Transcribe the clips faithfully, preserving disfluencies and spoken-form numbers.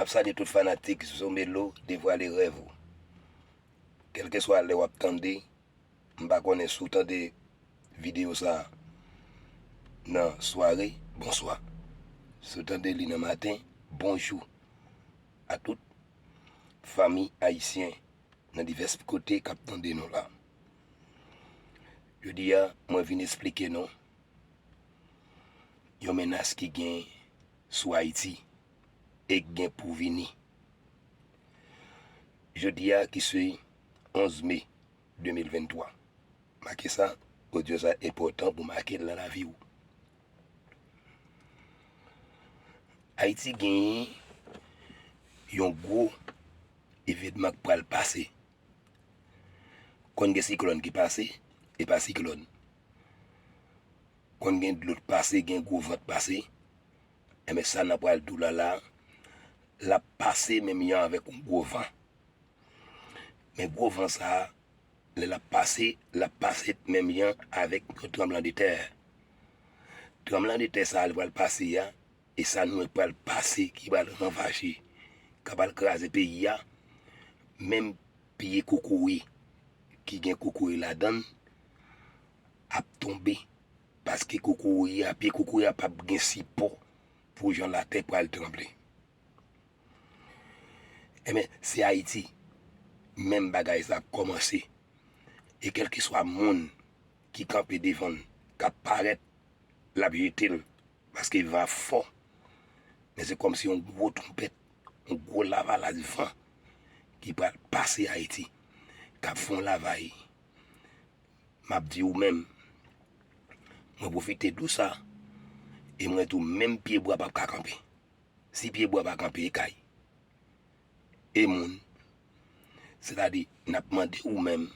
M ap salye tout fanatik Zomelo Devwale Rèv ou. Kèlkeswa lè w ap tande, m pa konnen si w tande videyo sa a nan sware, bonswa. Si w tande li nan maten, bonjou a tout fanmi ayisyen nan divès kote k ap tande nou la. Jodi a, mwen vin esplike nou yon menas ki gen sou Ayiti e k gen pou vini. Jodi a ki se onz me de mil venntwa. Make sa, odyo sa enpòtan pou make l nan lavi w. Ayiti genyen yon gwo evènman k pral pase. Konn gen siklòn ki pase, e pa siklòn. Konn gen dlo k pase, gen gwo van k pase. Enben, sa n ap pral di w la la, l ap pase menm jan avèk yon gwo van. Men gwo van sa a, lè l ap pase, l ap pase menm jan avèk yon tranblanntè. Tranblanntè sa a, li pral pase a, e sa nou wè pral pase, ki pral ranvaje, k ap al kraze peyi a, menm pye kokoye ki gen kokoye ladan l ap tonbe, paske kokoye a, pye kokoye a p ap gen sipò pou jan latè pral tranble. Enben, se Ayiti, menm bagay sa ap kòmanse. E kèlkeswa moun ki kanpe devan l, k ap parèt, l ap jete l, paske van ap fò. Men se kòmsi yon gwo twonpèt, yon gwo lavalas van ki pral pase Ayiti, k ap fè yon lavay. M ap di ou menm, mwen pwofite di w sa, e mwen di w menm pye bwa p ap ka kanpe. Si pye bwa pa kanpe, e kay, e moun. Sètadi, n ap mande ou menm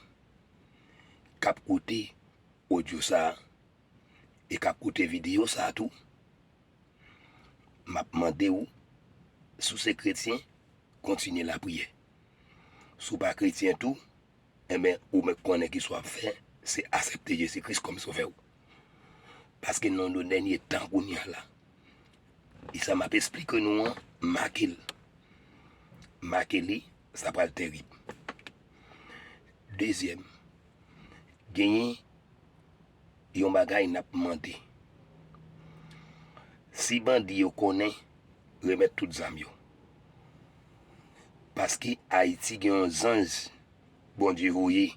k ap koute odyo sa a e k ap koute videyo sa a tou, m ap mande w, si w se kretyen, kontinye lapriyè. Si w pa kretyen tou, enben, ou menm konnen kisa w ap fè, se aksepte Jezi Kris kòm Sovè w. Paske nou nan dènye tan kounye a la. E sa m ap esplike nou an, make l. Make li, sa pral terib. Dezyèm, genyen yon bagay n ap mande. Si bandi yo konnen, remèt tout zam yo. Paske Ayiti gen yon zanj Bondye voye